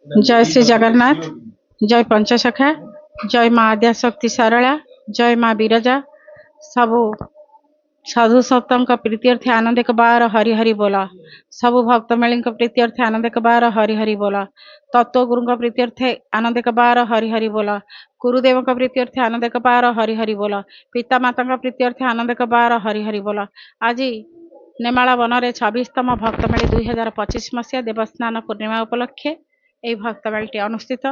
ଜୟ ଶ୍ରୀ ଜଗନ୍ନାଥ, ଜୟ ପଞ୍ଚସଖା, ଜୟ ମା ଆଦ୍ୟାଶକ୍ତି ସରଳା, ଜୟ ମା ବିରଜା। ସବୁ ସାଧୁ ସନ୍ତଙ୍କ ପ୍ରୀତ୍ୟର୍ଥେ ଆନନ୍ଦ ଏକ ବାର ହରି ହରି ବୋଲ। ସବୁ ଭକ୍ତମେଳିଙ୍କ ପ୍ରୀତ୍ୟର୍ଥେ ଆନନ୍ଦ ଏକ ବାର ହରି ହରି ବୋଲ। ତତ୍ତ୍ୱ ଗୁରୁଙ୍କ ପ୍ରୀତ୍ୟର୍ଥେ ଆନନ୍ଦ ଏକ ବାର ହରି ହରି ବୋଲ। ଗୁରୁଦେବଙ୍କ ପ୍ରୀତ୍ୟର୍ଥେ ଆନନ୍ଦ ଏକ ବାର ହରି ହରି ବୋଲ। ପିତାମାତାଙ୍କ ପ୍ରୀତ୍ୟର୍ଥେ ଆନନ୍ଦ ଏକ ବାର ହରି ହରି ବୋଲ। ଆଜି ନେମାଳ ବନରେ 26ତମ ଭକ୍ତମେଳି 2025 ମସିହା ଦେବସ୍ନାନ ପୂର୍ଣ୍ଣିମା ଉପଲକ୍ଷେ ଏହି ଭକ୍ତମେଳିଟି ଅନୁଷ୍ଠିତ।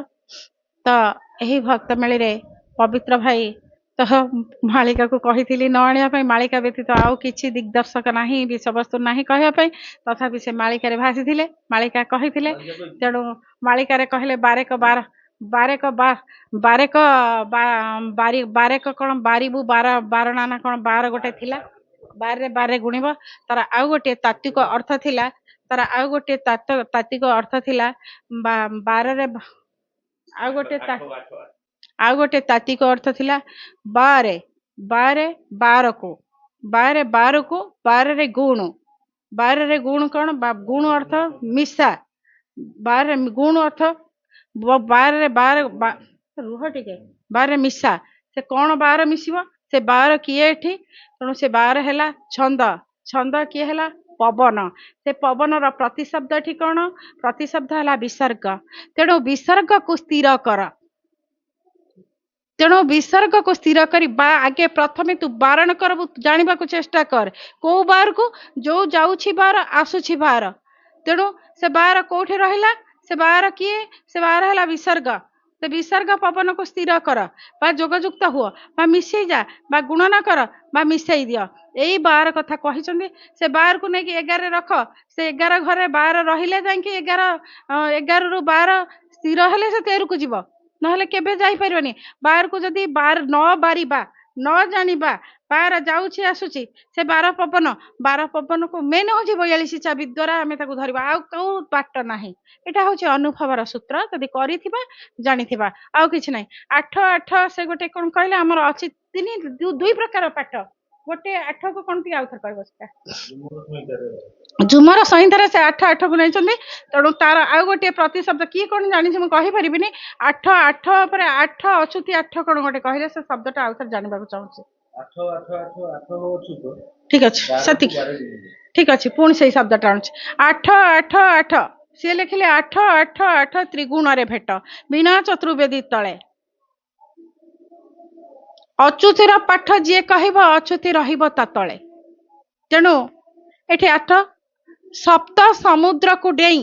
ତ ଏହି ଭକ୍ତମେଳିରେ ପବିତ୍ର ଭାଇ ତ ମାଳିକାକୁ କହିଥିଲି ନ ଆଣିବା ପାଇଁ, ମାଳିକା ବ୍ୟତୀତ ଆଉ କିଛି ଦିଗ୍ଦର୍ଶକ ନାହିଁ, ବିଷୟବସ୍ତୁ ନାହିଁ କହିବା ପାଇଁ। ତଥାପି ସେ ମାଳିକାରେ ଭାସିଥିଲେ, ମାଳିକା କହିଥିଲେ। ତେଣୁ ମାଳିକାରେ କହିଲେ ବାରେକ ବାର ବାରେକ ବା ବାରେକ ବାରି ବାରେକ କ'ଣ ବାରିବୁ ବାର ବାରଣା ନା କ'ଣ ବାର ଗୋଟେ ଥିଲା, ବାରରେ ବାରରେ ଗୁଣିବ। ତାର ଆଉ ଗୋଟିଏ ତାତ୍ତ୍ୱିକ ଅର୍ଥ ଥିଲା, ତାର ଆଉ ଗୋଟିଏ ତାତ୍ତ୍ୱିକ ଅର୍ଥ ଥିଲା ବାରରେ, ଆଉ ଗୋଟିଏ ଆଉ ଗୋଟେ ତାତ୍ତ୍ୱିକ ଅର୍ଥ ଥିଲା ବାରେ ବାରେ ବାରକୁ, ବାରେ ବାରକୁ, ବାରରେ ଗୁଣ। ବାରରେ ଗୁଣ କ'ଣ? ଗୁଣ ଅର୍ଥ ମିଶା। ବାରରେ ଗୁଣ ଅର୍ଥ ବାରରେ ବାର, ରୁହ ଟିକେ, ବାରରେ ମିଶା। ସେ କ'ଣ ବାର ମିଶିବ? ସେ ବାର କିଏ ଏଠି? ତେଣୁ ସେ ବାର ହେଲା ଛନ୍ଦ। ଛନ୍ଦ କିଏ ହେଲା? ପବନ। ସେ ପବନର ପ୍ରତିଶବ୍ଦ ଏଠି କ'ଣ? ପ୍ରତିଶବ୍ଦ ହେଲା ବିସର୍ଗ। ତେଣୁ ବିସର୍ଗକୁ ସ୍ଥିର କର। ତେଣୁ ବିସର୍ଗକୁ ସ୍ଥିର କରି ବା ଆଗେ ପ୍ରଥମେ ତୁ ବାରଣ କର, ଜାଣିବାକୁ ଚେଷ୍ଟା କର କୋଉ ବାରକୁ, ଯୋଉ ଯାଉଛି ବାର ଆସୁଛି ବାର। ତେଣୁ ସେ ବାର କୋଉଠି ରହିଲା? ସେ ବାର କିଏ? ସେ ବାର ହେଲା ବିସର୍ଗ। ସେ ବିସର୍ଗ ପବନକୁ ସ୍ଥିର କର ବା ଯୋଗଯୁକ୍ତ ହୁଅ ବା ମିଶେଇ ଯା ବା ଗୁଣନ କର ବା ମିଶେଇ ଦିଅ। ଏଇ ବାର କଥା କହିଛନ୍ତି। ସେ ବାରକୁ ନେଇକି 11ରେ ରଖ। ସେ 11 ଘରେ ବାର ରହିଲେ ଯାଇକି 11, 11ରୁ 12 ସ୍ଥିର ହେଲେ ସେ 13କୁ ଯିବ, ନହେଲେ କେବେ ଯାଇପାରିବନି। ବାରକୁ ଯଦି ବାର ନ ବାରିବା, ନ ଜାଣିବା, ବାର ଯାଉଛି ଆସୁଛି, ସେ ବାର ପବନ, ବାର ପବନକୁ ମେନ୍ ହେଉଛି 42 ଚାବି ଦ୍ୱାରା ଆମେ ତାକୁ ଧରିବା, ଆଉ କୋଉ ବାଟ ନାହିଁ। ଏଇଟା ହେଉଛି ଅନୁଭବର ସୂତ୍ର। ଯଦି କରିଥିବା ଜାଣିଥିବା, ଆଉ କିଛି ନାହିଁ। 8 8 ସେ ଗୋଟେ କ'ଣ କହିଲେ ଆମର ଅଛି ତିନି ଦୁଇ ପ୍ରକାର ପାଠ। ଗୋଟେ 8କୁ କ'ଣ ଟିକେ ଆଉଥରେ କହିବ? ସେଟା ଝୁମର ସଂହିତାରେ ସେ 8 8କୁ ନେଇଛନ୍ତି। ତେଣୁ ତାର ଆଉ ଗୋଟିଏ ପ୍ରତିଶବ୍ଦ କିଏ କ'ଣ ଜାଣିଛି ମୁଁ କହିପାରିବିନି। 8 8 ପରେ 8 ଅଛୁତି 8 କ'ଣ ଗୋଟେ କହିଲେ, ସେ ଶବ୍ଦଟା ଆଉଥରେ ଜାଣିବାକୁ ଚାହୁଁଛି। ଠିକ ଅଛି, ସେତିକି ଠିକ ଅଛି। ପୁଣି ସେଇ ଶବ୍ଦଟା ଆଣୁଛି, 8 8 8। ସିଏ ଲେଖିଲେ 8 8 8 ତ୍ରିଗୁଣରେ ଭେଟ ବିନା ଚତୁର୍ବେଦୀ ତଳେ। ଅଚ୍ୟୁତିର ପାଠ ଯିଏ କହିବ ଅଚ୍ୟୁତି ରହିବ ତା ତଳେ। ତେଣୁ ଏଠି 8 ସପ୍ତ ସମୁଦ୍ରକୁ ଡେଇଁ,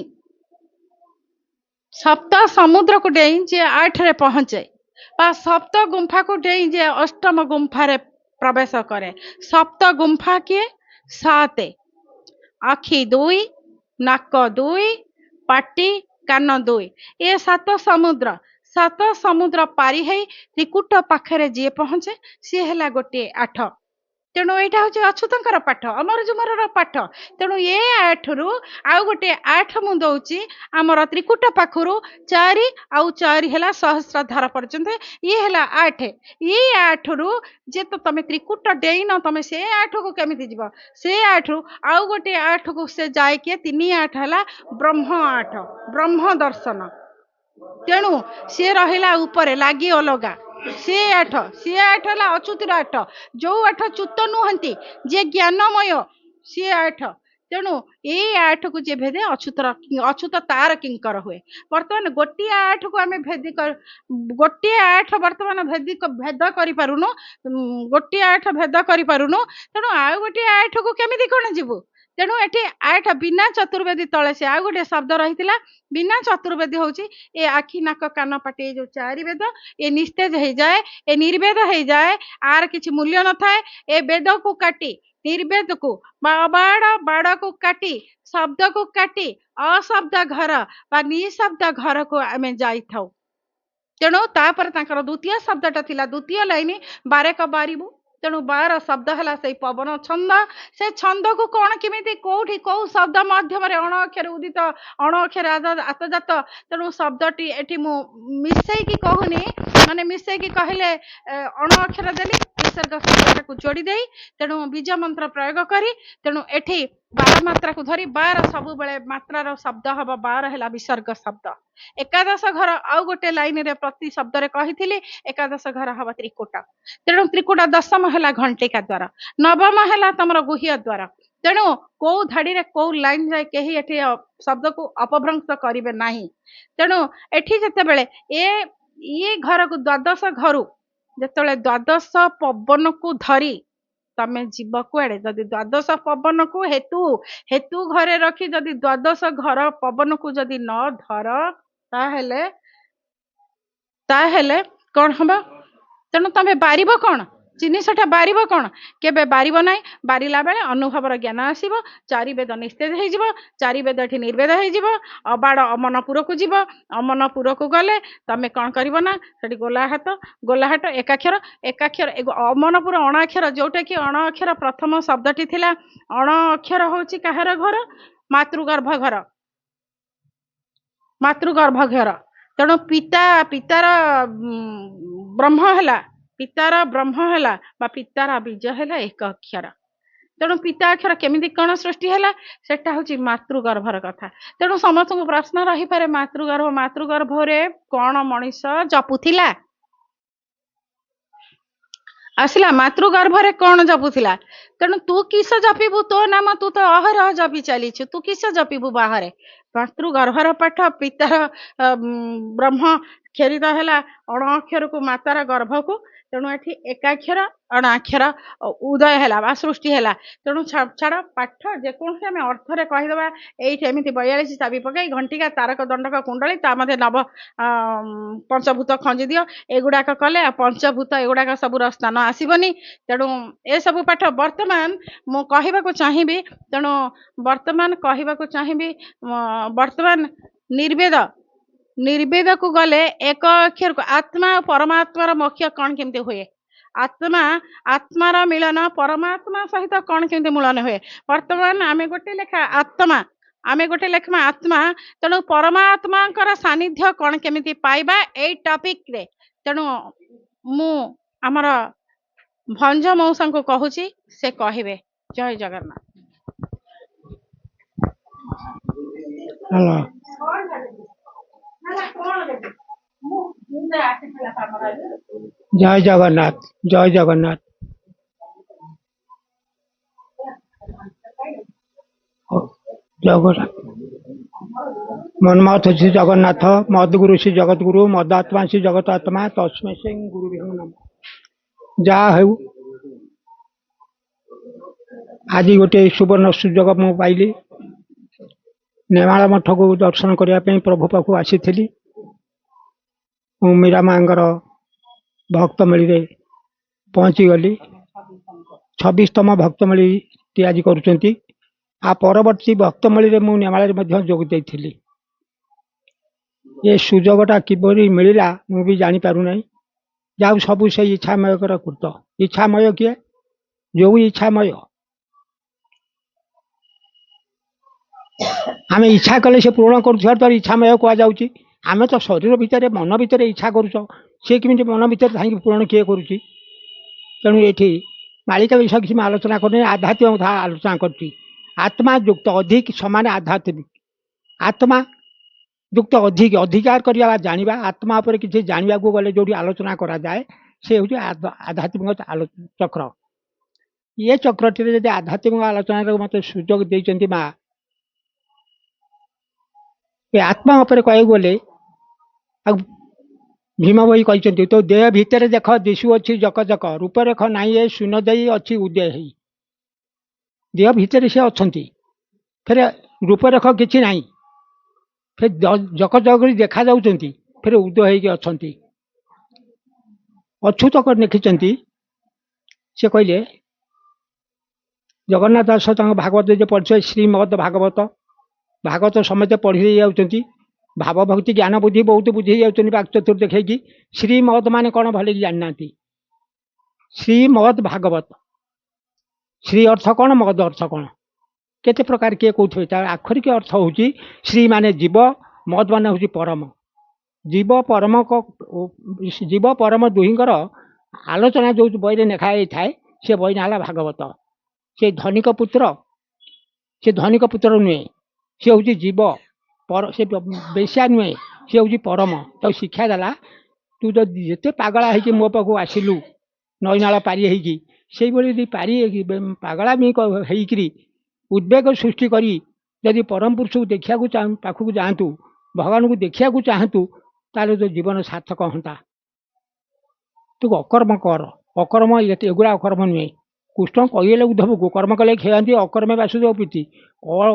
ସପ୍ତ ସମୁଦ୍ରକୁ ଡେଇଁ ଯିଏ 8ରେ ପହଞ୍ଚେ ବା ସପ୍ତ ଗୁମ୍ଫାକୁ ଡେଇଁ ଯିଏ ଅଷ୍ଟମ ଗୁମ୍ଫାରେ ପ୍ରବେଶ କରେ। ସପ୍ତ ଗୁମ୍ଫା କିଏ? 7, ଆଖି 2, ନାକ 2, ପାଟି କାନ 2, ଏ 7 ସମୁଦ୍ର। 7 ସମୁଦ୍ର ପାରି ହେଇ ତ୍ରିକୁଟ ପାଖରେ ଯିଏ ପହଞ୍ଚେ ସିଏ ହେଲା ଗୋଟିଏ 8। ତେଣୁ ଏଇଟା ହଉଛି ଅଚ୍ୟୁତଙ୍କର ପାଠ, ଅମର ଝୁମରର ପାଠ। ତେଣୁ ଏ 8ରୁ ଆଉ ଗୋଟିଏ 8 ମୁଁ ଦଉଛି, ଆମର ତ୍ରିକୁଟ ପାଖରୁ 4 ଆଉ 4 ହେଲା ସହସ୍ରାଧାର ପର୍ଯ୍ୟନ୍ତ, ଇଏ ହେଲା 8। ଏଇ 8ରୁ ଯେ ତ ତମେ ତ୍ରିକୁଟ ଡେଇଁନ, ତମେ ସେ 8କୁ କେମିତି ଯିବ? ସେ 8ରୁ ଆଉ ଗୋଟିଏ 8କୁ ସେ ଯାଏ କିଏ? 3 8 ହେଲା ବ୍ରହ୍ମ 8, ବ୍ରହ୍ମ ଦର୍ଶନ। ତେଣୁ ସିଏ ରହିଲା ଉପରେ ଲାଗି ଅଲଗା। ସିଏ 8, ସିଏ 8 ହେଲା ଅଚ୍ୟୁତିର 8। ଯୋଉ 8 ଚ୍ୟୁତ ନୁହନ୍ତି, ଯିଏ ଜ୍ଞାନମୟ ସିଏ 8। ତେଣୁ ଏଇ 8କୁ ଯିଏ ଭେଦେ ଅଚ୍ୟୁତର, ଅଚ୍ୟୁତ ତାର କିଙ୍କର ହୁଏ। ବର୍ତ୍ତମାନ ଗୋଟିଏ 8କୁ ଆମେ ଭେଦି, ଗୋଟିଏ 8 ବର୍ତ୍ତମାନ ଭେଦି ଭେଦ କରିପାରୁନୁ, ଗୋଟିଏ 8 ଭେଦ କରିପାରୁନୁ। ତେଣୁ ଆଉ ଗୋଟିଏ 8କୁ କେମିତି କ'ଣ ଯିବୁ? ତେଣୁ ଏଠି 8 ବିନା ଚତୁର୍ବେଦୀ ତଳେ ସେ ଆଉ ଗୋଟିଏ ଶବ୍ଦ ରହିଥିଲା। ବିନା ଚତୁର୍ବେଦୀ ହଉଛି ଏ ଆଖି ନାକ କାନ ପାଟି, ଏ ଯୋଉ 4 ବେଦ, ଏ ନିସ୍ତେଜ ହେଇଯାଏ, ଏ ନିର୍ବେଦ ହେଇଯାଏ, ଆର କିଛି ମୂଲ୍ୟ ନଥାଏ। ଏ ବେଦକୁ କାଟି ନିର୍ବେଦକୁ ବା ଅବାଡ଼ ବାଡ଼କୁ କାଟି ଶବ୍ଦକୁ କାଟି ଅଶବ୍ଦ ଘର ବା ନିଶବ୍ଦ ଘରକୁ ଆମେ ଯାଇଥାଉ। ତେଣୁ ତାପରେ ତାଙ୍କର ଦ୍ୱିତୀୟ ଶବ୍ଦଟା ଥିଲା ଦ୍ୱିତୀୟ ଲାଇନ ବାରେକ ବାରିବୁ। ତେଣୁ ବାର ଶବ୍ଦ ହେଲା ସେଇ ପବନ ଛନ୍ଦ। ସେ ଛନ୍ଦକୁ କ'ଣ କେମିତି କୋଉଠି କୋଉ ଶବ୍ଦ ମାଧ୍ୟମରେ ଅଣ ଅକ୍ଷରେ ଉଦିତ, ଅଣ ଅକ୍ଷରେ ଆତଜାତ। ତେଣୁ ଶବ୍ଦଟି ଏଠି ମୁଁ ମିଶେଇକି କହୁନି, ମାନେ ମିଶେଇକି କହିଲେ ଅଣ ଅକ୍ଷର ଦେଲି, ବିସର୍ଗ ଶବ୍ଦଟାକୁ ଯୋଡ଼ି ଦେଇ, ତେଣୁ ବୀଜ ମନ୍ତ୍ର ପ୍ରୟୋଗ କରି, ତେଣୁ ଏଠି 12 ମାତ୍ରାକୁ ଧରି 12 ସବୁବେଳେ ମାତ୍ରାର ଶବ୍ଦ ହବ, 12 ହେଲା ବିସର୍ଗ ଶବ୍ଦ। ଏକାଦଶ ଘର ଆଉ ଗୋଟେ ଲାଇନରେ ପ୍ରତି ଶବ୍ଦରେ କହିଥିଲି, ଏକାଦଶ ଘର ହବ ତ୍ରିକୂଟ। ତେଣୁ ତ୍ରିକୂଟ ଦଶମ ହେଲା ଘଣ୍ଟିକା ଦ୍ୱାର, ନବମ ହେଲା ତମର ଗୁହ୍ୟ ଦ୍ୱାର। ତେଣୁ କୋଉ ଧାଡ଼ିରେ କୋଉ ଲାଇନ ଯାଏ କେହି ଏଠି ଶବ୍ଦକୁ ଅପଭ୍ରଂଶ କରିବେ ନାହିଁ। ତେଣୁ ଏଠି ଯେତେବେଳେ ଇଏ ଘରକୁ ଦ୍ୱାଦଶ ଘରୁ ଯେତେବେଳେ ଦ୍ୱାଦଶ ପବନକୁ ଧରି ତମେ ଯିବ କୁଆଡେ, ଯଦି ଦ୍ୱାଦଶ ପବନକୁ ହେତୁ ହେତୁ ଘରେ ରଖି ଯଦି ଦ୍ୱାଦଶ ଘର ପବନକୁ ଯଦି ନ ଧର, ତାହେଲେ କଣ ହବ? ତେଣୁ ତମେ ବାରିବ କଣ? ଜିନିଷଟା ବାରିବ କଣ? କେବେ ବାରିବ ନାହିଁ। ବାରିଲା ବେଳେ ଅନୁଭବର ଜ୍ଞାନ ଆସିବ, ଚାରି ବେଦ ନିସ୍ତେଜ ହେଇଯିବ, ଚାରି ବେଦ ଏଠି ନିର୍ବେଦ ହେଇଯିବ, ଅବାଡ଼ ଅମନପୁରକୁ ଯିବ। ଅମନପୁରକୁ ଗଲେ ତମେ କଣ କରିବ ନା ସେଠି ଗୋଲାହାତ, ଗୋଲାହାଟ ଏକାକ୍ଷର, ଏକାକ୍ଷର ଅମନପୁର ଅଣାକ୍ଷର, ଯୋଉଟା କି ଅଣ ଅକ୍ଷର ପ୍ରଥମ ଶବ୍ଦଟି ଥିଲା। ଅଣ ଅକ୍ଷର ହଉଛି କାହାର ଘର? ମାତୃଗର୍ଭ ଘର, ମାତୃଗର୍ଭ ଘର। ତେଣୁ ପିତା, ପିତାର ବ୍ରହ୍ମ ହେଲା, ପିତାର ବ୍ରହ୍ମ ହେଲା ବା ପିତାର ବୀଜ ହେଲା ଏକ ଅକ୍ଷର। ତେଣୁ ପିତା ଅକ୍ଷର କେମିତି କଣ ସୃଷ୍ଟି ହେଲା, ସେଟା ହଉଛି ମାତୃଗର୍ଭର କଥା। ତେଣୁ ସମସ୍ତଙ୍କୁ ପ୍ରଶ୍ନ ରହିପାରେ, ମାତୃଗର୍ଭ, ମାତୃଗର୍ଭରେ କଣ ମଣିଷ ଜପୁଥିଲା? ଆସିଲା ମାତୃଗର୍ଭରେ କଣ ଜପୁଥିଲା? ତେଣୁ ତୁ କିସ ଜପିବୁ ତୋ ନାମ? ତୁ ତ ଅହରହ ଜପି ଚାଲିଛୁ, ତୁ କିସ ଜପିବୁ ବାହାରେ? ମାତୃଗର୍ଭର ପାଠ, ପିତାର ବ୍ରହ୍ମ କ୍ଷରିତ ହେଲା ଅଣ ଅକ୍ଷରକୁ ମାତାର ଗର୍ଭକୁ। ତେଣୁ ଏଠି ଏକାକ୍ଷର ଅଣାକ୍ଷର ଉଦୟ ହେଲା ବା ସୃଷ୍ଟି ହେଲା। ତେଣୁ ଛାଡ଼ ପାଠ ଯେକୌଣସି ଆମେ ଅର୍ଥରେ କହିଦେବା। ଏଇଠି ଏମିତି 42 ଚାବି ପକାଇ ଘଣ୍ଟିକା ତାରକ ଦଣ୍ଡକ କୁଣ୍ଡଳୀ ତା ମଧ୍ୟ ନବ ପଞ୍ଚଭୂତ ଖଞ୍ଜି ଦିଅ, ଏଗୁଡ଼ାକ କଲେ ଆଉ ପଞ୍ଚଭୂତ ଏଗୁଡ଼ାକ ସବୁର ସ୍ଥାନ ଆସିବନି। ତେଣୁ ଏସବୁ ପାଠ ବର୍ତ୍ତମାନ ମୁଁ କହିବାକୁ ଚାହିଁବି। ତେଣୁ ବର୍ତ୍ତମାନ କହିବାକୁ ଚାହିଁବି, ବର୍ତ୍ତମାନ ନିର୍ବେଦ, ନିର୍ବେଦକୁ ଗଲେ ଏକ ଅକ୍ଷରକୁ ଆତ୍ମା ଆଉ ପରମାତ୍ମାର ମୋକ୍ଷ କଣ କେମିତି ହୁଏ? ଆତ୍ମା, ଆତ୍ମାର ମିଳନ ପରମାତ୍ମା ସହିତ କଣ କେମିତି ମିଳନ ହୁଏ? ବର୍ତ୍ତମାନ ଆମେ ଗୋଟେ ଲେଖା ଆତ୍ମା, ଆମେ ଗୋଟେ ଲେଖା ଆତ୍ମା। ତେଣୁ ପରମାତ୍ମାଙ୍କର ସାନ୍ନିଧ୍ୟ କଣ କେମିତି ପାଇବା ଏଇ ଟପିକରେ। ତେଣୁ ମୁଁ ଆମର ଭଞ୍ଜ ମଉସାଙ୍କୁ କହୁଛି, ସେ କହିବେ। ଜୟ ଜଗନ୍ନାଥ। ହ୍ୟାଲୋ, ଜୟ ଜଗନ୍ନାଥ, ଜୟ ଜଗନ୍ନାଥ। ଜଗନ୍ନାଥ ମନ୍ମଥ ଶ୍ରୀ ଜଗନ୍ନାଥ, ମଦଗୁରୁ ଶ୍ରୀ ଜଗତଗୁରୁ, ମଦାତ୍ମା ଶ୍ରୀ ଜଗତ ଆତ୍ମା, ତସ୍ମୈ ଶ୍ରୀ ଗୁରୁ ନମ। ଯାହା ହେଉ, ଆଜି ଗୋଟେ ସୁବର୍ଣ୍ଣ ସୁଯୋଗ ମୁଁ ପାଇଲି। ନେମାଳ ମଠକୁ ଦର୍ଶନ କରିବା ପାଇଁ ପ୍ରଭୁ ପାଖକୁ ଆସିଥିଲି। ମୁଁ ମୀରା ମାଙ୍କର ଭକ୍ତମେଳିରେ ପହଞ୍ଚିଗଲି। 26ତମ ଭକ୍ତମେଳି ତିଆରି କରୁଛନ୍ତି। ଆଉ ପରବର୍ତ୍ତୀ ଭକ୍ତମେଳିରେ ମୁଁ ନେମାଳରେ ମଧ୍ୟ ଯୋଗ ଦେଇଥିଲି। ଏ ସୁଯୋଗଟା କିପରି ମିଳିଲା ମୁଁ ବି ଜାଣିପାରୁନାହିଁ। ଯାଉ, ସବୁ ସେଇ ଇଚ୍ଛାମୟଙ୍କର କୃତ। ଇଚ୍ଛାମୟ କିଏ? ଯୋଉ ଇଚ୍ଛାମୟ, ଆମେ ଇଚ୍ଛା କଲେ ସେ ପୂରଣ କରୁଥିବା ଦ୍ୱାରା ଇଚ୍ଛାମୟ କୁହାଯାଉଛି। ଆମେ ତ ଶରୀର ଭିତରେ ମନ ଭିତରେ ଇଚ୍ଛା କରୁଛ, ସେ କେମିତି ମନ ଭିତରେ ଥାଇକି ପୂରଣ କିଏ କରୁଛି? ତେଣୁ ଏଠି ମାଳିକା ବିଷୟ କିଛି ମୁଁ ଆଲୋଚନା କରୁନି, ଆଧ୍ୟାତ୍ମିକ କଥା ଆଲୋଚନା କରୁଛି। ଆତ୍ମା ଯୁକ୍ତ ଅଧିକ ସମାନ ଆଧ୍ୟାତ୍ମିକ। ଆତ୍ମା ଯୁକ୍ତ ଅଧିକ ଅଧିକାର କରିବା ବା ଜାଣିବା, ଆତ୍ମା ଉପରେ କିଛି ଜାଣିବାକୁ ଗଲେ ଯେଉଁଠି ଆଲୋଚନା କରାଯାଏ ସେ ହେଉଛି ଆଧ୍ୟାତ୍ମିକ ଚକ୍ର। ଇଏ ଚକ୍ରଟିରେ ଯଦି ଆଧ୍ୟାତ୍ମିକ ଆଲୋଚନାରେ ମୋତେ ସୁଯୋଗ ଦେଇଛନ୍ତି ମା, ଏ ଆତ୍ମା ଉପରେ କହିବାକୁ ଗଲେ ଆଉ ଭୀମ ବହି କହିଛନ୍ତି, ତୋ ଦେହ ଭିତରେ ଦେଖ ଦିଶୁଅଛି ଜକ ଜକ, ରୂପରେଖ ନାହିଁ ଏ ଶୂନ ଦେଇ ଅଛି ଉଦୟ ହେଇ। ଦେହ ଭିତରେ ସେ ଅଛନ୍ତି, ଫେରେ ରୂପରେଖ କିଛି ନାହିଁ, ଫେର ଜକ ଜକ କରି ଦେଖାଯାଉଛନ୍ତି, ଫେର ଉଦୟ ହେଇକି ଅଛନ୍ତି। ଅଛୁତ ଲେଖିଛନ୍ତି। ସେ କହିଲେ ଜଗନ୍ନାଥ ଦାସ ତାଙ୍କ ଭାଗବତ ଯେ ପଢ଼ିছে, ଶ୍ରୀମଦ ଭାଗବତ, ଭାଗବତ ସମସ୍ତେ ପଢ଼ି ଦେଇ ଯାଉଛନ୍ତି, ଭାବ ଭକ୍ତି ଜ୍ଞାନ ବୁଦ୍ଧି ବହୁତ ବୁଝି ଯାଉଛନ୍ତି ବାକ୍ଚତୁର ଦେଖେଇକି। ଶ୍ରୀମଦ ମାନେ କ'ଣ ଭଲକି ଜାଣିନାହାନ୍ତି। ଶ୍ରୀମଦ ଭାଗବତ, ଶ୍ରୀ ଅର୍ଥ କ'ଣ, ମଦ ଅର୍ଥ କ'ଣ, କେତେ ପ୍ରକାର କିଏ କହୁଥିବେ। ତାର ଆକ୍ଷରିକ ଅର୍ଥ ହେଉଛି ଶ୍ରୀ ମାନେ ଜୀବ, ମଦ ମାନେ ହେଉଛି ପରମ। ଜୀବ ପରମ, ଜୀବ ପରମ ଦୁହିଁଙ୍କର ଆଲୋଚନା ଯେଉଁ ବହିରେ ଲେଖା ହେଇଥାଏ ସେ ବହି ନାଁ ହେଲା ଭାଗବତ। ସେ ଧନିକ ପୁତ୍ର, ସେ ଧନିକ ପୁତ୍ର ନୁହେଁ, ସେ ହେଉଛି ଜୀବ ପର, ସେ ବେଶ୍ୟା ନୁହେଁ, ସେ ହେଉଛି ପରମ। ତାକୁ ଶିକ୍ଷା ଦେଲା, ତୁ ଯଦି ଯେତେ ପାଗଳା ହେଇକି ମୋ ପାଖକୁ ଆସିଲୁ ନଈନାଳ ପାରି ହେଇକି, ସେଇଭଳି ଯଦି ପାରି ହେଇକି ପାଗଳାମି ହେଇକିରି ଉଦ୍ବେଗ ସୃଷ୍ଟି କରି ଯଦି ପରମ ପୁରୁଷକୁ ଦେଖିବାକୁ ପାଖକୁ ଯାଆନ୍ତୁ, ଭଗବାନଙ୍କୁ ଦେଖିବାକୁ ଚାହାନ୍ତୁ, ତାହେଲେ ତୋ ଜୀବନ ସାର୍ଥକ ହୁଅନ୍ତା। ତୁ ଅକର୍ମ କର, ଅକର୍ମ ଏଗୁଡ଼ା ଅକର୍ମ ନୁହେଁ। କୃଷ୍ଣ କହିଲେ ଉଦ୍ଧବକୁ କର୍ମ କଲେ କ୍ଷୟନ୍ତି ଅକର୍ମେ ବାସୁଦେବ ପ୍ରୀତି।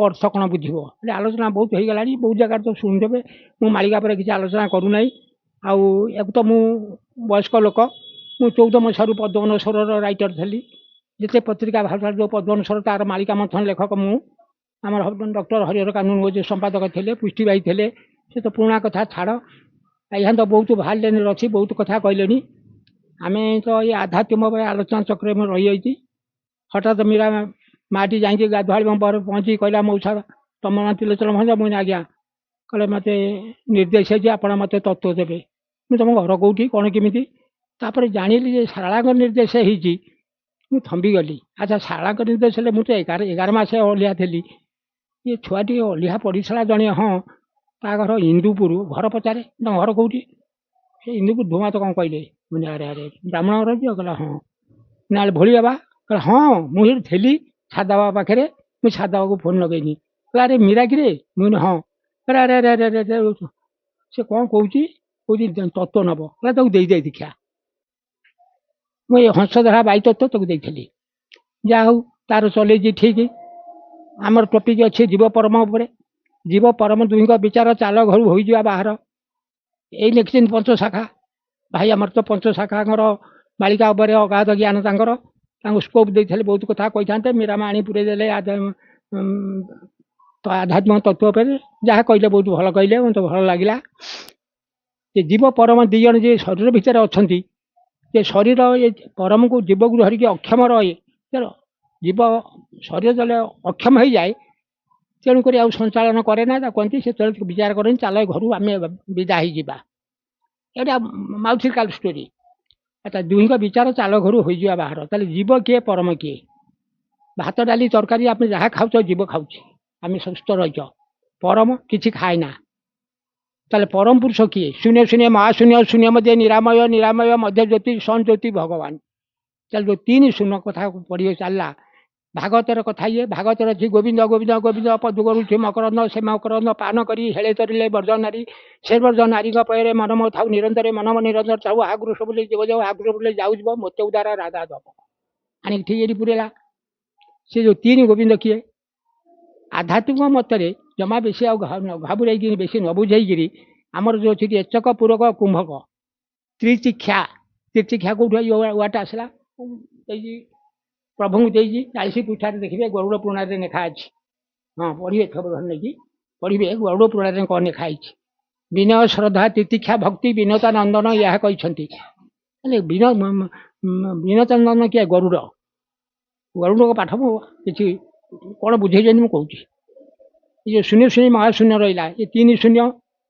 ଅର୍ଥ କ'ଣ ବୁଝିବ? ହେଲେ ଆଲୋଚନା ବହୁତ ହେଇଗଲାଣି, ବହୁତ ଜାଗାରେ ତ ଶୁଣିଦେବେ। ମୁଁ ମାଳିକା ପରେ କିଛି ଆଲୋଚନା କରୁନାହିଁ। ଆଉ ୟାକୁ ତ ମୁଁ ବୟସ୍କ ଲୋକ, ମୁଁ 14 ମସିହାରୁ ପଦ୍ମବନସ୍ୱରର ରାଇଟର ଥିଲି। ଯେତେ ପତ୍ରିକା ବାହାରୁଥିଲା ଯେଉଁ ପଦ୍ମବନସ୍ୱର, ତାର ମାଳିକା ମନ୍ଥନ ଲେଖକ ମୁଁ। ଆମର ଡକ୍ଟର ହରିହର କାନୁନ ଯେ ସମ୍ପାଦକ ଥିଲେ, ପୁଷ୍ଟି ଭାଇ ଥିଲେ, ସେ ତ ପୁରୁଣା କଥା ଛାଡ଼। ଏହା ତ ବହୁତ ବାହାରିଲେନି ଅଛି, ବହୁତ କଥା କହିଲେଣି। ଆମେ ତ ଏଇ ଆଧ୍ୟାତ୍ମିକ ଉପରେ ଆଲୋଚନା ଚକ୍ରରେ ମୁଁ ରହିଯାଇଛି। ହଠାତ୍ ମୀରା ମାଟି ଯାଇକି ଗାଧୁଆଳି ମୋ ପାଖରେ ପହଞ୍ଚିକି କହିଲା, ମଉସା ତମ ନାଁ ତ୍ରିଲୋଚନ ଭଞ୍ଜ? ମୁଁ ଆଜ୍ଞା। କହିଲେ ମୋତେ ନିର୍ଦ୍ଦେଶ ହେଇଛି ଆପଣ ମୋତେ ତତ୍ତ୍ୱ ଦେବେ। ମୁଁ ତମ ଘର କେଉଁଠି କ'ଣ କେମିତି? ତାପରେ ଜାଣିଲି ଯେ ଶାରଳାଙ୍କ ନିର୍ଦ୍ଦେଶ ହେଇଛି। ମୁଁ ଥମ୍ବିଗଲି। ଆଚ୍ଛା, ଶାରଳାଙ୍କ ନିର୍ଦ୍ଦେଶ ହେଲେ ମୁଁ ତ 11 ମାସ ଅଲିଆ ଥିଲି, ଇଏ ଛୁଆଟି ଅଲିଆ ପଡ଼ିଥିଲା ଜଣେ। ହଁ, ତା ଘର ଇନ୍ଦୁପୁର। ଘର ପଚାରେ, ତମ ଘର କେଉଁଠି? ସେ ଇନ୍ଦୁପୁର ଧୂମା ତ କ'ଣ କହିଲେ। ମୁଁ ଆରେ ଆରେ, ବ୍ରାହ୍ମଣ ଘର ଝିଅ? କହିଲା ହଁ। ନା ଭୋଳି ବାବା? କହିଲା ହଁ, ମୁଁ ସେଇଠି ଥିଲି ସାଦା ବାବା ପାଖରେ। ମୁଁ ସାଦା ବାବାକୁ ଫୋନ୍ ଲଗେଇନି। କହିଲା ଆରେ ମୀରା କିରେ? ମୁଁ କହିଲି ହଁ। କହିଲା ଆରେ ଆରେ ଆରେ ଆରେ, ସେ କ'ଣ କହୁଛି? କହୁଛି ତତ୍ତ୍ୱ ନେବ। କହିଲା ତାକୁ ଦେଇଦେ ଦୀକ୍ଷା। ମୁଁ ଏ ହଂସଧରା ବାଇ ତତ୍ତ୍ୱ ତାକୁ ଦେଇଥିଲି। ଯାହା ହଉ ତାର ଚଲେଇଛି ଠିକ୍। ଆମର ଟପିକ୍ ଅଛି ଜୀବ ପରମ ଉପରେ। ଜୀବ ପରମ ଦୁହିଁଙ୍କ ବିଚାର ଚାଲ ଘରୁ ହୋଇଯିବା ବାହାର। ଏଇ ଲେଖିଛନ୍ତି ପଞ୍ଚଶାଖା ଭାଇ। ଆମର ତ ପଞ୍ଚଶାଖାଙ୍କର ମାଳିକା ଉପରେ ଅଗାଧ ଜ୍ଞାନ ତାଙ୍କର। ତାଙ୍କୁ ସ୍କୋପ୍ ଦେଇଥିଲେ ବହୁତ କଥା କହିଥାନ୍ତେ। ମୀରାମା ଆଣି ପୁରେଇ ଦେଲେ ତ ଆଧ୍ୟାତ୍ମିକ ତତ୍ତ୍ୱ ଉପରେ ଯାହା କହିଲେ ବହୁତ ଭଲ କହିଲେ, ମୋତେ ଭଲ ଲାଗିଲା। ଯେ ଜୀବ ପରମ ଦୁଇ ଜଣ ଯେ ଶରୀର ଭିତରେ ଅଛନ୍ତି, ଯେ ଶରୀର ଏ ପରମକୁ ଜୀବକୁ ଧରିକି ଅକ୍ଷମ ରହେ। ଜୀବ ଶରୀର ଯେତେବେଳେ ଅକ୍ଷମ ହେଇଯାଏ, ତେଣୁକରି ଆଉ ସଞ୍ଚାଳନ କରେ ନା। ତାକୁ କୁହନ୍ତି ସେତେବେଳେ ବିଚାର କରନ୍ତି, ଚାଲ ଘରୁ ଆମେ ବିଦା ହେଇଯିବା। ଏଇଟା ମାଉଥିକାଲ ଷ୍ଟୋରି। ଆଚ୍ଛା, ଦୁହିଁଙ୍କ ବିଚାର ଚାଲ ଘରୁ ହୋଇଯିବା ବାହାର। ତାହେଲେ ଜୀବ କିଏ, ପରମ କିଏ? ଭାତ ଡାଲି ତରକାରୀ ଆମେ ଯାହା ଖାଉଛ ଜୀବ ଖାଉଛି, ଆମେ ସୁସ୍ଥ ରହିଛ। ପରମ କିଛି ଖାଏ ନା। ତାହେଲେ ପରମ ପୁରୁଷ କିଏ? ଶୂନ୍ୟ ଶୂନ୍ୟ ମହାଶୂନ୍ୟ, ଶୂନ୍ୟ ମଧ୍ୟ ନିରାମୟ, ନିରାମୟ ମଧ୍ୟ ଜ୍ୟୋତି, ସଂଜ୍ୟୋତି ଭଗବାନ। ତାହେଲେ ଯେଉଁ ତିନି ଶୂନ୍ୟ କଥା ପଢ଼ିବେ ଚାଲିଲା ଭାଗବତର କଥା। ଇଏ ଭାଗବତର ଅଛି ଗୋବିନ୍ଦ ଗୋବିନ୍ଦ ଗୋବିନ୍ଦ ପଦୁ କରୁଛି ମକରନ୍ଦ, ସେ ମକରନ୍ଦ ପାନ କରି ହେଳେ ତରିଲେ ବର୍ଜ ନାରୀ, ସେ ବର୍ଜ ନାରୀଙ୍କ ପୟରେ ମନମ ଥାଉ ନିରନ୍ତରେ, ମନମ ନିରନ୍ତର ଥାଉ। ଆଗୃଷ ବୋଲି ଯିବ ଯାଉ, ଆଗୃଷ ବୋଲି ଯାଉ ଯିବ, ମୋତେ ଉଦାର ରାଧା ଦବ। ଆଣିକି ଠିକ୍ ଏଠି ପୁରେଇଲା। ସେ ଯେଉଁ ତିନି ଗୋବିନ୍ଦ କିଏ? ଆଧ୍ୟାତ୍ମିକ ମତରେ ଜମା ବେଶୀ ଆଉ ଘାବୁରେଇକିରି ବେଶୀ ନ ବୁଝେଇକିରି ଆମର ଯେଉଁ ଅଛି ଏଚକ ପୂରକ କୁମ୍ଭକ ତ୍ରିଚିକ୍ଷା, ତ୍ରିଚିକ୍ଷା କେଉଁଠୁ ଏଇ ୱାର୍ଡ଼ଟା ଆସିଲା? ଦେଇଛି ପ୍ରଭୁଙ୍କୁ ଦେଇଛି। 40 ପୃଷ୍ଠାରେ ଦେଖିବେ ଗରୁଡ଼ ପୁରାଣରେ ଲେଖା ଅଛି। ହଁ, ପଢ଼ିବେ, ଖବର ନେଇକି ପଢ଼ିବେ ଗରୁଡ଼ ପୁରାଣରେ କ'ଣ ଲେଖା ହେଇଛି। ବିନୟ ଶ୍ରଦ୍ଧା ତିତିକ୍ଷା ଭକ୍ତି ବିନତା ନନ୍ଦନ ଏହା କହିଛନ୍ତି। ହେଲେ ବିନତା ନନ୍ଦନ କିଏ? ଗରୁଡ଼। ଗରୁଡ଼ଙ୍କ ପାଠ ମୁଁ କିଛି କ'ଣ ବୁଝେଇଛନ୍ତି ମୁଁ କହୁଛି। ଏ ଯେଉଁ ଶୂନ୍ୟ ଶୂନ୍ୟ ମହାଶୂନ୍ୟ ରହିଲା, ଏ ତିନି ଶୂନ୍ୟ,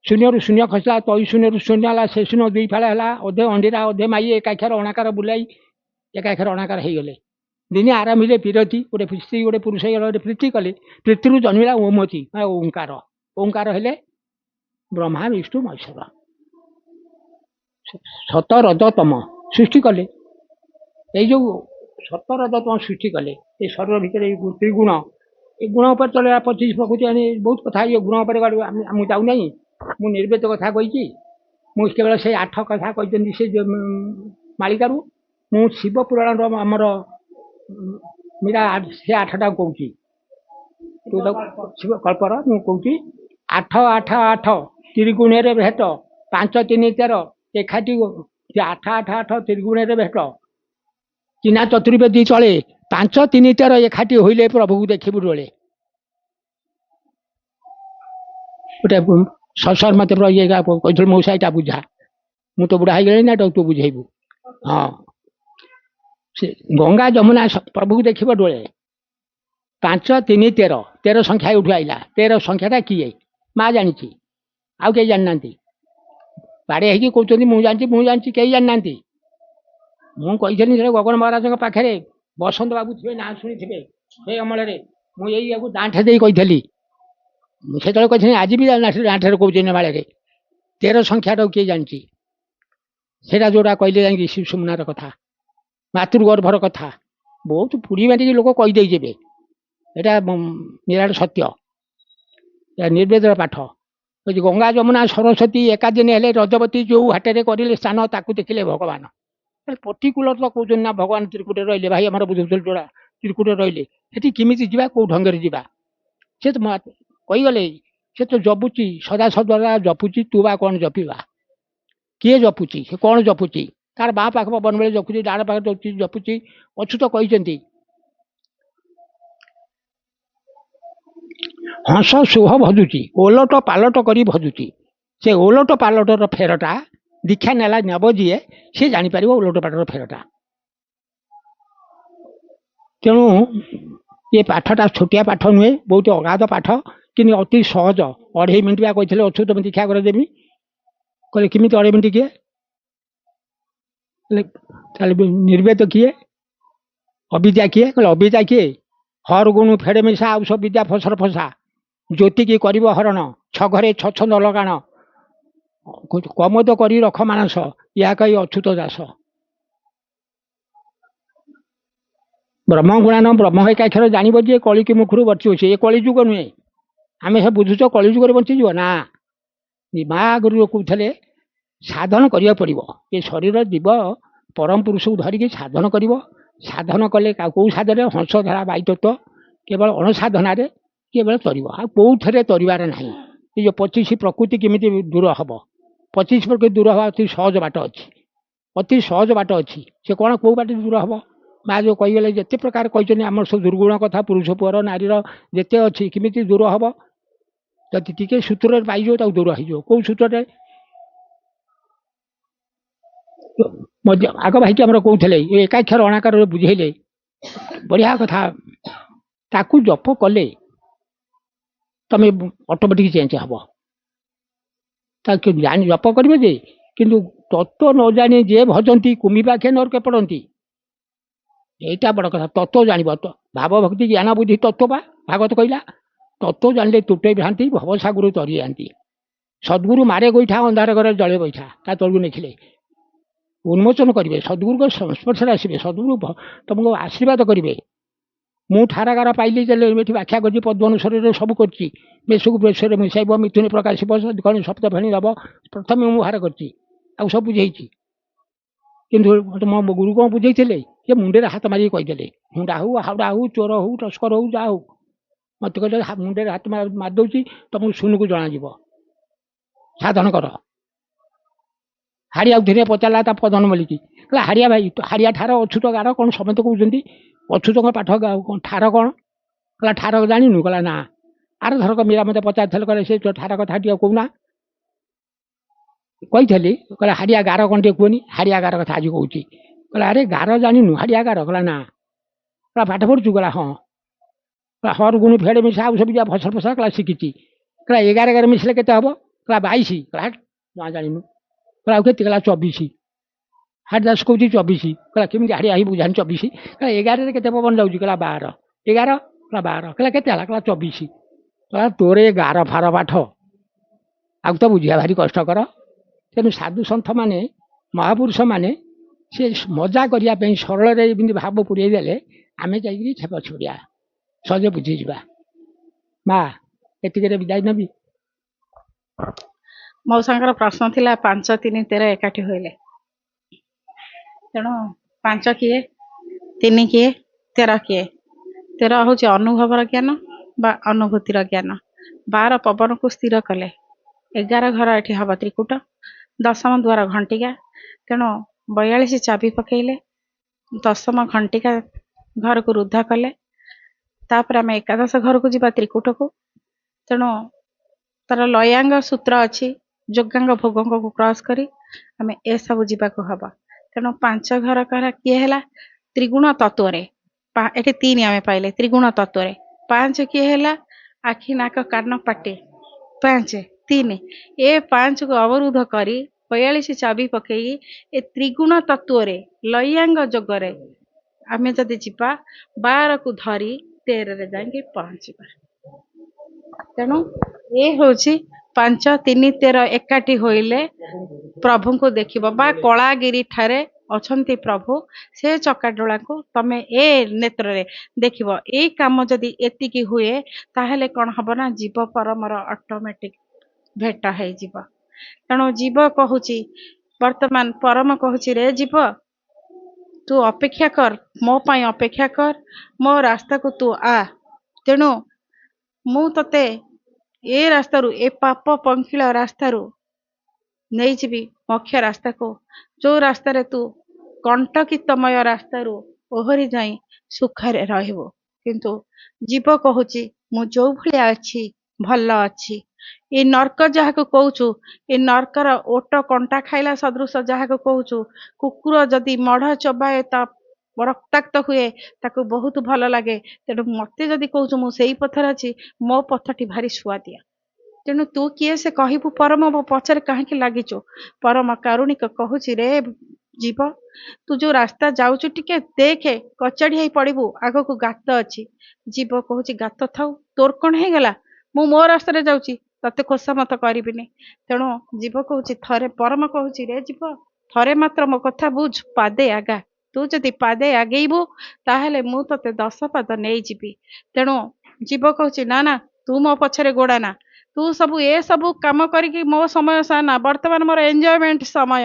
ଶୂନ୍ୟରୁ ଶୂନ୍ୟ ଖସିଲା, ତଇ ଶୂନ୍ୟରୁ ଶୂନ୍ୟ ହେଲା, ସେ ଶୂନ୍ୟ ଦୁଇ ଫାଳ ହେଲା, ଅଧେ ଅଣ୍ଡିରା ଅଧେ ମାଇ, ଏକାକ୍ଷର ଅଣାକାର ବୁଲାଇ ଏକାକ୍ଷର ଅଣାକାର ହେଇଗଲେ। ଦିନେ ଆରମ୍ଭିଲେ ପୀରତି, ଗୋଟେ ସ୍ତ୍ରୀ ଗୋଟେ ପୁରୁଷ ହେଇଗଲା, ଗୋଟେ ପ୍ରୀତି କଲେ, ପ୍ରୀତିରୁ ଜନ୍ମିଲା ଓମତି ବା ଓଙ୍କାର। ଓଙ୍କାର ହେଲେ ବ୍ରହ୍ମା ବିଷ୍ଣୁ ମହେଶ୍ୱର, ସତ ରଜ ତମ ସୃଷ୍ଟି କଲେ। ଏଇ ଯେଉଁ ସତ ରଜ ତମ ସୃଷ୍ଟି କଲେ ଏ ଶରୀର ଭିତରେ ଏଇ ତ୍ରିଗୁଣ, ଏ ଗୁଣ ଉପରେ ଚଲେଇବା 25 ପ୍ରକୃତି ଆଣି ବହୁତ କଥା। ଇଏ ଗୁଣ ଉପରେ ମୁଁ ଯାଉନାହିଁ, ମୁଁ ନିର୍ବେଦ କଥା କହିଛି। ମୁଁ କେବଳ ସେଇ 8 କଥା କହିଛନ୍ତି ସେ ମାଳିକାରୁ। ମୁଁ ଶିବ ପୁରାଣର ଆମର ମୀରା ସେ 8ଟା କହୁଛି, ଶିବ କଳ୍ପର ମୁଁ କହୁଛି। 8 8 8 ତ୍ରିଗୁଣରେ ଭେଟ, 5 3 13 ଏକାଠି, 8 8 8 ତ୍ରିଗୁଣରେ ଭେଟ, ଚିନା ଚତୁର୍ବେଦୀ ଚଳେ, 5 3 13 ଏକାଠି ହୋଇଲେ ପ୍ରଭୁକୁ ଦେଖିବୁ ଡୋଳେ। ଗୋଟେ ଶଶର ମତେ ଇଏ କହିଥିଲୁ ମଉସା ଏଇଟା ବୁଝା, ମୁଁ ତ ବୁଢ଼ା ହେଇଗଲିଣି ନା, ତୁ ବୁଝେଇବୁ। ହଁ, ସେ ଗଙ୍ଗା ଯମୁନା ପ୍ରଭୁକୁ ଦେଖିବ ଡୋଳେ। 5 3 13, 13 ସଂଖ୍ୟା ଏଇଠୁ ଆଇଲା। 13 ସଂଖ୍ୟାଟା କିଏ? ମା ଜାଣିଛି, ଆଉ କେହି ଜାଣିନାହାନ୍ତି। ବାଡ଼େଇ ହେଇକି କହୁଛନ୍ତି ମୁଁ ଜାଣିଛି, ମୁଁ ଜାଣିଛି, କେହି ଜାଣିନାହାନ୍ତି। ମୁଁ କହିଥିଲି ସେଟା ଗଗନ ମହାରାଜଙ୍କ ପାଖରେ, ବସନ୍ତ ବାବୁ ଥିବେ, ନାଁ ଶୁଣିଥିବେ ସେ ଅମଳରେ। ମୁଁ ଏଇଆକୁ ଦାଣ୍ଠେ ଦେଇ କହିଥିଲି, ମୁଁ ସେତେବେଳେ କହିଥିଲି, ଆଜି ବି ଦାଣ୍ଠରେ କହୁଛି। ନେମାଳରେ 13 ସଂଖ୍ୟାଟାକୁ କିଏ ଜାଣିଛି? ସେଇଟା ଯେଉଁଟା କହିଲେ ଯାଇକି ଶିବ ସୁମନାର କଥା, ମାତୃଗର୍ଭର କଥା, ବହୁତ ପୁଡ଼ି ମାରିକି ଲୋକ କହିଦେଇଯିବେ। ଏଇଟା ନିରାଟ ସତ୍ୟ, ଏହା ନିର୍ବେଦର ପାଠ। ଗଙ୍ଗା ଯମୁନା ସରସ୍ୱତୀ ଏକାଦିନ ହେଲେ ରଜବତୀ, ଯେଉଁ ହାଟରେ କରିଲେ ସ୍ଥାନ ତାକୁ ଦେଖିଲେ ଭଗବାନ। ପର୍ଟିକୁଲର ତ କହୁଛନ୍ତି ନା, ଭଗବାନ ତ୍ରିକୁଟରେ ରହିଲେ। ଭାଇ ଆମର ବୁଝୁଥିଲେ, ଯୋଉଟା ତ୍ରିକୁଟରେ ରହିଲେ, ସେଠି କେମିତି ଯିବା, କେଉଁ ଢଙ୍ଗରେ ଯିବା, ସେ ତ କହିଗଲେ। ସେ ତ ଜପୁଛି, ସଦା ସର୍ବଦା ଜପୁଛି, ତୁ ବା କ'ଣ ଜପିବା? କିଏ ଜପୁଛି? ସେ କ'ଣ ଜପୁଛି? ତାର ବାଁ ପାଖ ପବନ ବେଳେ ଜପୁଛି, ଡାହାଣ ପାଖରେ ଜପୁଛି, ଜପୁଛି ଅଛୁତ କହିଛନ୍ତି। ହଂସ ସୁହ ଭଜୁଛି, ଓଲଟ ପାଲଟ କରି ଭଜୁଛି। ସେ ଓଲଟ ପାଲଟର ଫେରଟା ଦୀକ୍ଷା ନେଲା ନେବ ଯିଏ, ସେ ଜାଣିପାରିବ ଓଲଟ ପାଲଟର ଫେରଟା। ତେଣୁ ଏ ପାଠଟା ଛୋଟିଆ ପାଠ ନୁହେଁ, ବହୁତ ଅଗାଧ ପାଠ, କିନ୍ତୁ ଅତି ସହଜ। 2.5 ମିନିଟ୍ ବା କହିଥିଲେ ଅଛୁ, ତମେ ଦୀକ୍ଷା କରିଦେବି। କହିଲେ କେମିତି 2.5 ମିନିଟ୍? କିଏ ତାହେଲେ ନିର୍ବେଦ କିଏ, ଅବିଦ୍ୟା କିଏ? କହିଲେ ଅବିଦ୍ୟା କିଏ? ହର ଗୁଣ ଫେଡ଼େ ମିଶା, ଆଉ ସବୁ ବିଦ୍ୟା ଫସର ଫସା, ଜ୍ୟୋତିକି କରିବ ହରଣ, ଛ ଘରେ ଛଛନ୍ଦ ଲଗାଣ, କମୋଦ କରି ରଖ ମାନସ, ୟା କହି ଅଚ୍ୟୁତ ଦାସ। ବ୍ରହ୍ମ ଗୁଣାନ ବ୍ରହ୍ମ ଏକାକ୍ଷର ଜାଣିବ ଯିଏ, କଳିକି ମୁଖରୁ ବର୍ତ୍ତିବ ସେ। ଏ କଳିଯୁଗ ନୁହେଁ, ଆମେ ସେ ବୁଝୁଛ କଳିଯୁଗରେ ବଞ୍ଚିଯିବ ନା। ମା ଆଗରୁ କହୁଥିଲେ ସାଧନ କରିବାକୁ ପଡ଼ିବ। ଏ ଶରୀର ଜୀବ ପରମ ପୁରୁଷକୁ ଧରିକି ସାଧନ କରିବ। ସାଧନ କଲେ କେଉଁ ସାଧନରେ? ହଂସଧାରା ବାୟୁତତ୍ଵ। କେବଳ ଅଣସାଧନାରେ କେବଳ ତରିବ, ଆଉ କେଉଁଥିରେ ତରିବାର ନାହିଁ। ଏ ଯେଉଁ 25 ପ୍ରକୃତି କେମିତି ଦୂର ହେବ? 25 ପ୍ରକୃତି ଦୂର ହେବା ଅତି ସହଜ ବାଟ ଅଛି, ଅତି ସହଜ ବାଟ ଅଛି। ସେ କ'ଣ, କେଉଁ ବାଟ ଦୂର ହେବ? ମା ଯେଉଁ କହିଗଲେ, ଯେତେ ପ୍ରକାର କହିଛନ୍ତି ଆମର ସବୁ ଦୁର୍ଗୁଣ କଥା, ପୁରୁଷ ପୁଅର ନାରୀର ଯେତେ ଅଛି, କେମିତି ଦୂର ହେବ? ଯଦି ଟିକେ ସୂତ୍ରରେ ପାଇଯିବ, ତାକୁ ଦୂର ହେଇଯିବ। କେଉଁ ସୂତ୍ରରେ? ମଧ୍ୟ ଆଗ ଭାଇକି ଆମର କହୁଥିଲେ, ଏ ଏକାକ୍ଷର ଅଣାକାରରେ ବୁଝେଇଲେ, ବଢ଼ିଆ କଥା। ତାକୁ ଜପ କଲେ ତମେ ଅଟୋମେଟିକ୍ ଚେଞ୍ଜ ହେବ। ତାକୁ ଜାଣି ଜପ କରିବ ଯେ, କିନ୍ତୁ ତତ୍ତ୍ୱ ନ ଜାଣି ଯିଏ ଭଜନ୍ତି, କୁମି ପାଖେ ନରକେ ପଡ଼ନ୍ତି। ଏଇଟା ବଡ଼ କଥା। ତତ୍ତ୍ୱ ଜାଣିବ ତ, ଭାବ ଭକ୍ତି ଜ୍ଞାନ ବୁଦ୍ଧି ତତ୍ତ୍ୱ ବା ଭାଗବତ କହିଲା। ତତ୍ତ୍ୱ ଜାଣିଲେ ତୁଟେ ଭ୍ରାନ୍ତି, ଭବସାଗରୁ ତରି ଯାଆନ୍ତି। ସଦ୍ଗୁରୁ ମାରେ ଗୋଇଠା, ଅନ୍ଧାର ଘରେ ଜଳେ ବୈଠା। ତା ତଳକୁ ନେଖିଲେ ଉନ୍ମୋଚନ କରିବେ, ସଦ୍ଗୁରୁଙ୍କ ସଂସ୍ପର୍ଶରେ ଆସିବେ, ସଦ୍ଗୁରୁ ତମକୁ ଆଶୀର୍ବାଦ କରିବେ। ମୁଁ ଠାରାଗାର ପାଇଲି ଯେ ଏଠି ବ୍ୟାଖ୍ୟା କରିଛି, ପଦ୍ମ ଅନୁସରରେ ସବୁ କରିଛି। ମେଷକୁ ବେଶରେ ମିଶାଇବ, ମିଥୁନ ପ୍ରକାଶିବ, ଗଣ ସପ୍ତ ଫେଣି ଦେବ। ପ୍ରଥମେ ମୁଁ ବାହାର କରିଛି, ଆଉ ସବୁ ବୁଝେଇଛି। କିନ୍ତୁ ମୋ ଗୁରୁ କ'ଣ ବୁଝେଇଥିଲେ? ସେ ମୁଣ୍ଡରେ ହାତ ମାରିକି କହିଦେଲେ, ହୁଣ୍ଡା ହଉ, ହାଉଡ଼ା ହଉ, ଚୋର ହଉ, ଟସ୍କର ହଉ, ଯାହା ହଉ, ମୋତେ କହିଲେ ମୁଣ୍ଡରେ ହାତ ମାରିଦେଉଛି, ତମକୁ ଶୂନକୁ ଜଣାଯିବ, ସାଧନ କର। ହାଡ଼ିଆ ଧୀରେ ପଚାରିଲା ତା ପଦନ ବୋଲିକି, କହିଲା ହାଡ଼ିଆ ଭାଇ, ହାଡ଼ିଆ ଠାର ଅଛୁତ ଗାର କ'ଣ? ସମସ୍ତେ କହୁଛନ୍ତି ଅଛୁତଙ୍କ ପାଠ ଠାର କ'ଣ? କହିଲା ଠାର ଜାଣିନୁ? କହିଲା ନା। ଆର ଥରକ ମୀରା ମୋତେ ପଚାରିଥିଲେ, କହିଲେ ସେ ଠାର କଥା ଟିକେ କହୁନା। କହିଥିଲି। କହିଲା ହାଡ଼ିଆ ଗାର କ'ଣ ଟିକେ କୁହନି। ହାଡ଼ିଆ ଗାର କଥା ଆଜି କହୁଛି। କହିଲା ଆରେ ଗାର ଜାଣିନୁ, ହାଡ଼ିଆ ଗାର? କହିଲା ନା। କହିଲା ପାଠ ପଢ଼ୁଛୁ? କହିଲା ହଁ। କହିଲା ହର ଗୁଣ ଫେଡ଼େ ମିଶା ଆଉ ସବୁ ଫସଲ ଫସଲ? କହିଲା ଶିଖିଛି। କହିଲା 11 11 ମିଶିଲେ କେତେ ହେବ? କହିଲା 22। କହିଲା ନା ଜାଣିନୁ। କହିଲା ଆଉ କେତେ? କହିଲା 24। ହାଡ଼ିଦାସ କହୁଛି 24। କହିଲା କେମିତି ହାଡ଼ିଆ ହେଇ ବୁଝାନି 24? କହିଲା 11ରେ କେତେ ପବନ ଯାଉଛି? କହିଲା 12। 11? କହିଲା 12। କହିଲା କେତେ ହେଲା? କହିଲା 24। କହିଲା ତୋର ଏ ଗାର ଫାର ପାଠ ଆଉ ତ ବୁଝିବା ଭାରି କଷ୍ଟକର। ତେଣୁ ସାଧୁ ସନ୍ଥମାନେ, ମହାପୁରୁଷମାନେ ସେ ମଜା କରିବା ପାଇଁ ସରଳରେ ଏମିତି ଭାବ ପୁରେଇ ଦେଲେ, ଆମେ ଯାଇକିରି ଛେପ ଛୁଡ଼ିଆ ସହଜେ ବୁଝିଯିବା। ମା, ଏତିକିରେ ବିଦାୟ ନେବି। ମଉସାଙ୍କର ପ୍ରଶ୍ନ ଥିଲା 5 3 13 ଏକାଠି ହୋଇଲେ, ତେଣୁ 5 କିଏ, 3 କିଏ, 13 କିଏ? 13 ହେଉଛି ଅନୁଭବର ଜ୍ଞାନ ବା ଅନୁଭୂତିର ଜ୍ଞାନ। 12 ପବନକୁ ସ୍ଥିର କଲେ। 11 ଘର ଏଠି ହବ ତ୍ରିକୁଟ, ଦଶମ ଦ୍ୱାର ଘଣ୍ଟିକା। ତେଣୁ 42 ଚାବି ପକେଇଲେ, ଦଶମ ଘଣ୍ଟିକା ଘରକୁ ରୁଦ୍ଧ କଲେ। ତାପରେ ଆମେ ଏକାଦଶ ଘରକୁ ଯିବା, ତ୍ରିକୁଟକୁ। ତେଣୁ ତାର ଲୟାଙ୍ଗ ସୂତ୍ର ଅଛି, ଯୋଗାଙ୍ଗ ଭୋଗଙ୍ଗକୁ କ୍ରସ୍ କରି ଆମେ ଏସବୁ ଯିବାକୁ ହବ। ତେଣୁ 5 ଘର ଘର କିଏ ହେଲା? ତ୍ରିଗୁଣ ତତ୍ଵରେ ଏଠି 3 ଆମେ ପାଇଲେ। ତ୍ରିଗୁଣ ତତ୍ଵରେ 5 କିଏ ହେଲା? ଆଖି ନାକ କାନ ପାଟି, 5 3। ଏ 5କୁ ଅବରୋଧ କରି 42 ଚାବି ପକେଇ ଏ ତ୍ରିଗୁଣ ତତ୍ଵରେ ଲୟାଙ୍ଗ ଯୋଗରେ ଆମେ ଯଦି ଯିବା, 12କୁ ଧରି 13ରେ ଯାଇକି ପହଞ୍ଚିବା। ତେଣୁ ଏ ହେଉଛି 5 3 13 ଏକାଠି ହୋଇଲେ ପ୍ରଭୁଙ୍କୁ ଦେଖିବ। ବା କଳାଗିରି ଠାରେ ଅଛନ୍ତି ପ୍ରଭୁ, ସେ ଚକାଡୋଳାକୁ ତମେ ଏ ନେତ୍ରରେ ଦେଖିବ। ଏଇ କାମ ଯଦି ଏତିକି ହୁଏ, ତାହେଲେ କ'ଣ ହବ ନା ଜୀବ ପରମର ଅଟୋମେଟିକ ଭେଟ ହେଇଯିବ। ତେଣୁ ଜୀବ କହୁଛି, ବର୍ତ୍ତମାନ ପରମ କହୁଛି, ରେ ଜୀବ, ତୁ ଅପେକ୍ଷା କର, ମୋ ପାଇଁ ଅପେକ୍ଷା କର, ମୋ ରାସ୍ତାକୁ ତୁ ଆ। ତେଣୁ ମୁଁ ତତେ ଏ ରାସ୍ତାରୁ, ଏ ପାପ ପଙ୍କିଳ ରାସ୍ତାରୁ ନେଇଯିବି ମୋକ୍ଷ ରାସ୍ତାକୁ, ଯୋଉ ରାସ୍ତାରେ ତୁ କଣ୍ଟକିତମୟ ରାସ୍ତାରୁ ଓହରି ଯାଇ ସୁଖରେ ରହିବୁ। କିନ୍ତୁ ଜୀବ କହୁଛି, ମୁଁ ଯୋଉ ଭଳିଆ ଅଛି ଭଲ ଅଛି। ଏ ନର୍କ ଯାହାକୁ କହୁଛୁ, ଏ ନର୍କର ଓଟ କଣ୍ଟା ଖାଇଲା ସଦୃଶ ଯାହାକୁ କହୁଛୁ, କୁକୁର ଯଦି ମଢ଼ ଚୋବାଏ ତା ରକ୍ତାକ୍ତ ହୁଏ, ତାକୁ ବହୁତ ଭଲ ଲାଗେ। ତେଣୁ ମତେ ଯଦି କହୁଛୁ ମୁଁ ସେଇ ପଥରେ ଅଛି, ମୋ ପଥଟି ଭାରି ସୁଆଦିଆ। ତେଣୁ ତୁ କିଏ ସେ କହିବୁ ପରମ, ମୋ ପଛରେ କାହିଁକି ଲାଗିଛୁ? ପରମ କାରୁଣିକ କହୁଛି, ରେ ଜୀବ, ତୁ ଯୋଉ ରାସ୍ତା ଯାଉଛୁ ଟିକେ ଦେଖେ, କଚାଡ଼ି ହେଇ ପଡ଼ିବୁ, ଆଗକୁ ଗାତ ଅଛି। ଜୀବ କହୁଛି, ଗାତ ଥାଉ, ତୋର କଣ ହେଇଗଲା? ମୁଁ ମୋ ରାସ୍ତାରେ ଯାଉଛି, ତତେ ଖୋସାମତ କରିବିନି। ତେଣୁ ଜୀବ କହୁଛି, ଥରେ ପରମ କହୁଛି, ରେ ଜୀବ, ଥରେ ମାତ୍ର ମୋ କଥା ବୁଝ, ପାଦେ ଆଗା। ତୁ ଯଦି ପାଦେ ଆଗେଇବୁ, ତାହେଲେ ମୁଁ ତତେ 10 ପାଦ ନେଇଯିବି। ତେଣୁ ଜୀବ କହୁଛି, ନା ନା, ତୁ ମୋ ପଛରେ ଗୋଡ଼ା ନା, ତୁ ସବୁ ଏସବୁ କାମ କରିକି ମୋ ସମୟ ସାନା, ବର୍ତ୍ତମାନ ମୋର ଏନ୍ଜୟମେଣ୍ଟ ସମୟ,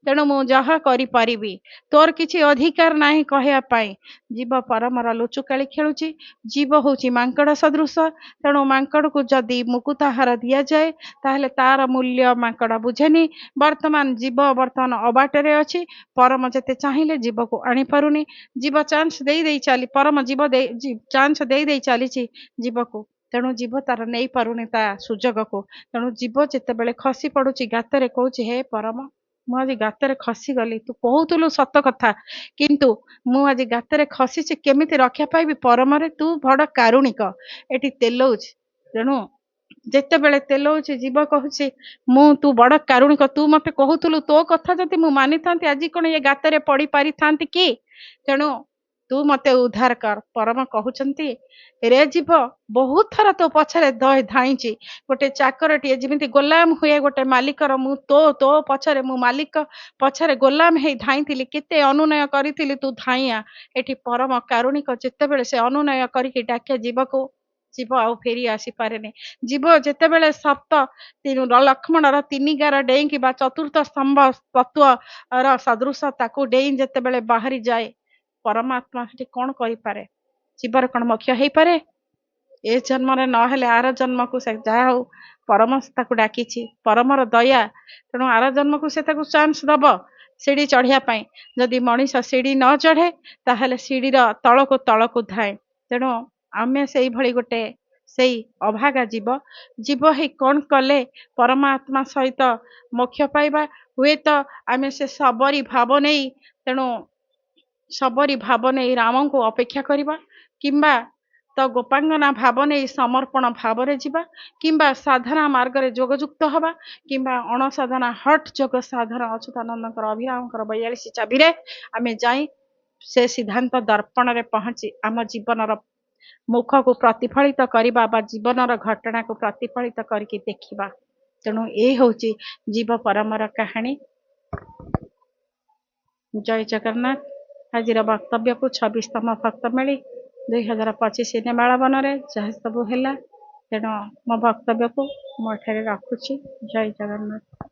ତେଣୁ ମୁଁ ଯାହା କରିପାରିବି, ତୋର କିଛି ଅଧିକାର ନାହିଁ କହିବା ପାଇଁ। ଜୀବ ପରମର ଲୁଚୁକାଳି ଖେଳୁଛି। ଜୀବ ହଉଛି ମାଙ୍କଡ଼ ସଦୃଶ। ତେଣୁ ମାଙ୍କଡ଼କୁ ଯଦି ମୁକୁତାହାର ଦିଆଯାଏ, ତାହେଲେ ତାର ମୂଲ୍ୟ ମାଙ୍କଡ଼ ବୁଝେନି। ବର୍ତ୍ତମାନ ଜୀବ ବର୍ତ୍ତମାନ ଅବାଟରେ ଅଛି। ପରମ ଯେତେ ଚାହିଁଲେ ଜୀବକୁ ଆଣିପାରୁନି। ଜୀବ ଚାନ୍ସ ଦେଇ ଦେଇ ଚାଲି, ପରମ ଜୀବ ଦେଇ ଚାନ୍ସ ଦେଇ ଦେଇ ଚାଲିଛି ଜୀବକୁ। ତେଣୁ ଜୀବ ତାର ନେଇପାରୁନି ତା ସୁଯୋଗକୁ। ତେଣୁ ଜୀବ ଯେତେବେଳେ ଖସି ପଡୁଛି ଗାତରେ, କହୁଛି, ହେ ପରମ, ମୁଁ ଆଜି ଗାତରେ ଖସିଗଲି। ତୁ କହୁଥିଲୁ ସତ କଥା, କିନ୍ତୁ ମୁଁ ଆଜି ଗାତରେ ଖସିଛି, କେମିତି ରକ୍ଷା ପାଇବି? ପରମରେ ତୁ ବଡ କାରୁଣିକ। ଏଠି ତେଲଉଛି। ତେଣୁ ଯେତେବେଳେ ତେଲଉଛି, ଜୀବ କହୁଛି, ମୁଁ ତୁ ବଡ କାରୁଣିକ, ତୁ ମତେ କହୁଥିଲୁ, ତୋ କଥା ଯଦି ମୁଁ ମାନିଥାନ୍ତି, ଆଜି କଣ ଏ ଗାତରେ ପଡି ପାରିଥାନ୍ତି କି? ତେଣୁ ତୁ ମତେ ଉଦ୍ଧାର କର। ପରମ କହୁଛନ୍ତି, ରେ ଜୀବ, ବହୁତ ଥର ତୋ ପଛରେ ଧାଇଁଛି। ଗୋଟେ ଚାକରଟିଏ ଯେମିତି ଗୋଲାମ ହୁଏ ଗୋଟେ ମାଲିକର, ମୁଁ ତୋ ତୋ ପଛରେ, ମୁଁ ମାଲିକ ପଛରେ ଗୋଲାମ ହେଇ ଧାଇଁଥିଲି, କେତେ ଅନୁନୟ କରିଥିଲି ତୁ ଧାଇଁଆ। ଏଠି ପରମ କାରୁଣିକ ଯେତେବେଳେ ସେ ଅନୁନୟ କରିକି ଡାକେ ଜୀବକୁ, ଜୀବ ଆଉ ଫେରି ଆସିପାରେନି। ଜୀବ ଯେତେବେଳେ ସପ୍ତ ଲକ୍ଷ୍ମଣର ତିନି ଗାର ଡେଇଁକି ବା ଚତୁର୍ଥ ସ୍ତମ୍ଭ ତତ୍ତ୍ୱର ସଦୃଶ ତାକୁ ଡେଇଁ ଯେତେବେଳେ ବାହାରି ଯାଏ, ପରମାତ୍ମା ସେଠି କଣ କରିପାରେ? ଜୀବର କଣ ମୋକ୍ଷ ହେଇପାରେ? ଏ ଜନ୍ମରେ ନହେଲେ ଆର ଜନ୍ମକୁ ସେ ଯାହା ହଉ ପରମ ତାକୁ ଡାକିଛି, ପରମର ଦୟା। ତେଣୁ ଆର ଜନ୍ମକୁ ସେ ତାକୁ ଚାନ୍ସ ଦବ ସିଡ଼ି ଚଢିବା ପାଇଁ। ଯଦି ମଣିଷ ସିଡ଼ି ନ ଚଢେ, ତାହେଲେ ସିଡ଼ିର ତଳକୁ ତଳକୁ ଧାଏ। ତେଣୁ ଆମେ ସେଇଭଳି ଗୋଟେ ସେଇ ଅଭାଗା ଜୀବ। ଜୀବ ହେଇ କଣ କଲେ ପରମାତ୍ମା ସହିତ ମୋକ୍ଷ ପାଇବା? ହୁଏତ ଆମେ ସେ ଶବରୀ ଭାବ ନେଇ, ତେଣୁ ଶବରୀ ଭାବ ନେଇ ରାମଙ୍କୁ ଅପେକ୍ଷା କରିବା, କିମ୍ବା ତ ଗୋପାଙ୍ଗନା ଭାବ ନେଇ ସମର୍ପଣ ଭାବରେ ଯିବା, କିମ୍ବା ସାଧନା ମାର୍ଗରେ ଯୋଗଯୁକ୍ତ ହବା, କିମ୍ବା ଅଣସାଧନା ହଟ୍ ଯୋଗ ସାଧନା ଅଚ୍ୟୁତାନନ୍ଦଙ୍କର ଅଭିରାମଙ୍କର 42 ଚାବିରେ ଆମେ ଯାଇ ସେ ସିଦ୍ଧାନ୍ତ ଦର୍ପଣରେ ପହଞ୍ଚି ଆମ ଜୀବନର ମୁଖକୁ ପ୍ରତିଫଳିତ କରିବା ବା ଜୀବନର ଘଟଣାକୁ ପ୍ରତିଫଳିତ କରିକି ଦେଖିବା। ତେଣୁ ଏ ହେଉଛି ଜୀବ ପରମର କାହାଣୀ। ଜୟ ଜଗନ୍ନାଥ। ଆଜିର ବକ୍ତବ୍ୟକୁ 26ତମ ଭକ୍ତ ମେଳି 2025 ନେମାଳବନରେ ଯାହା ସବୁ ହେଲା, ତେଣୁ ମୋ ବକ୍ତବ୍ୟକୁ ମୁଁ ଏଠାରେ ରଖୁଛି। ଜୟ ଜଗନ୍ନାଥ।